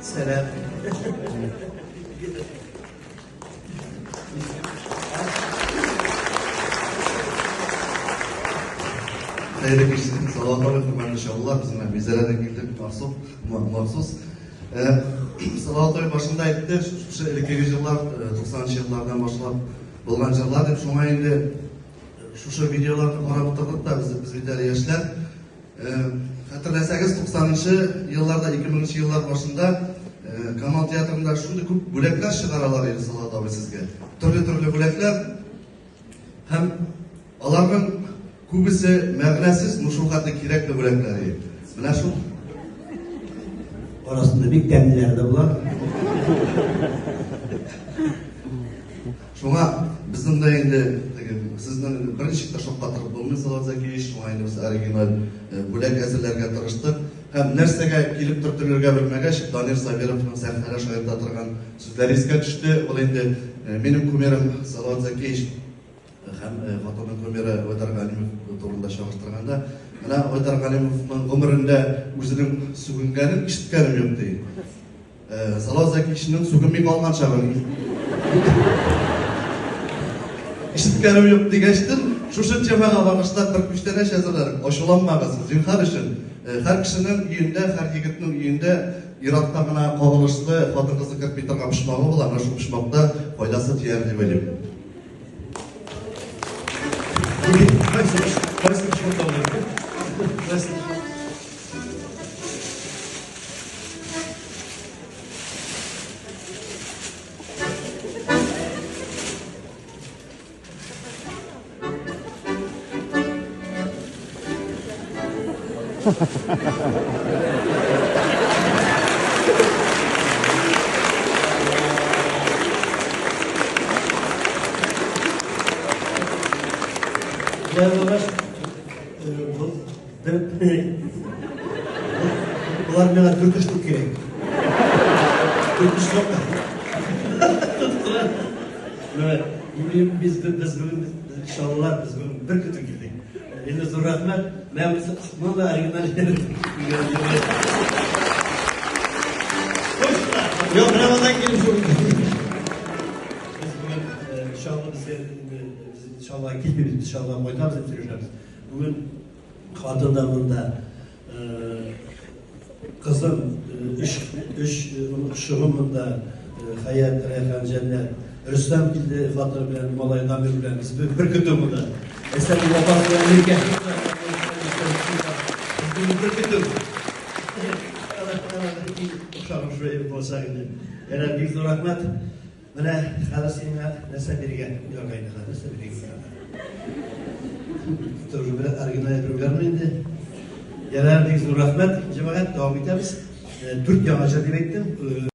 Сәлам. Хәерле кич, Салават абый, хөрмәтле чаллылар, без менә Бизәләдән килдек махсус. Салават абый башында әйтте, шушы элеккеге җырлар, 90 еллардан башлап булган җырлар дип, шуңа инде шушы видеоларны карап утырдык та, без бит әле яшьләр. Хәтерләсәгез, 90-нчы елларда, 2000 еллар башында Камал театрында шундый күп бүләкләр чыгаралар иде, Салават абый, сезгә. Төрле-төрле бүләкләр. Һәм аларның күбесе мәгънәсез, но шул хәтле кирәкле бүләкләр иде. Менә шул арасында бик тәмлеләре дә була. Шуңа безнең дә инде теге сезнең берничек тә шаккатырып булмый, Салават Зәкиевич, шуңа инде без оригиналь бүләк әзерләргә тырыштык. Һәм нәрсәгә килеп төртелергә белмәгәч, Данир Сабировның сәхнәдә шаярта торган сүзләре искә төште. Ул инде минем кумирым Салават Зәкиевич һәм хатынның кумиры Айдар Галимов турында чагыштырганда, менә Айдар Галимовның гомерендә үзенең сүгенгәнен ишеткәнем юк, ди. Салават Зәкиевичның сүгенми калган чагын ишеткәнем юк дигәчтен, шушы темага багышлап бер күчтәнәч әзерләдек. Ачуланмагыз, зинһар өчен. Һәр кешенең өендә, һәр егетнең өендә ир-атка гына кагылышлы хатын-кызны кертми торган почмагы була. Менә шул почмакта файдасы тияр дип уйлыйм. Кайсы почмакта булыр? Кайсы? Болай булгач, Болар миңа дүрт штук кирәк. Дүрт штук. Без без бүген без чаллылар, без бүген бер көтү килдек. Инде зур рәхмәт. Менә моны да оригиналь. Юк, менә моннан килеп шул. Без бүген Чаллы безгә без Чаллыга килмибез, без Чаллыга кайтабыз дип сөйләшәбез. Бүген хатын да монда, кызым, өч, өч оныкчыгым монда, Хәят, Рәйхан, Җәннәт. Рөстәм килде хатыны белән, малай Дамир белән. Без бер көтү монда. Әсәннең апасы белән Иркә. Без бер көтү. Охшаган шулай булса инде. Әнә бик зур рәхмәт. Менә хәзер сиңа нәрсә бирергә уйларга инде хәзер нәрсә бирергә уйларга. Тоже бер оригиналь әйбер инде. Ярар, бик зур рәхмәт, җәмәгать, дәвам итәбез. Дүрт яңа җыр дип әйттем.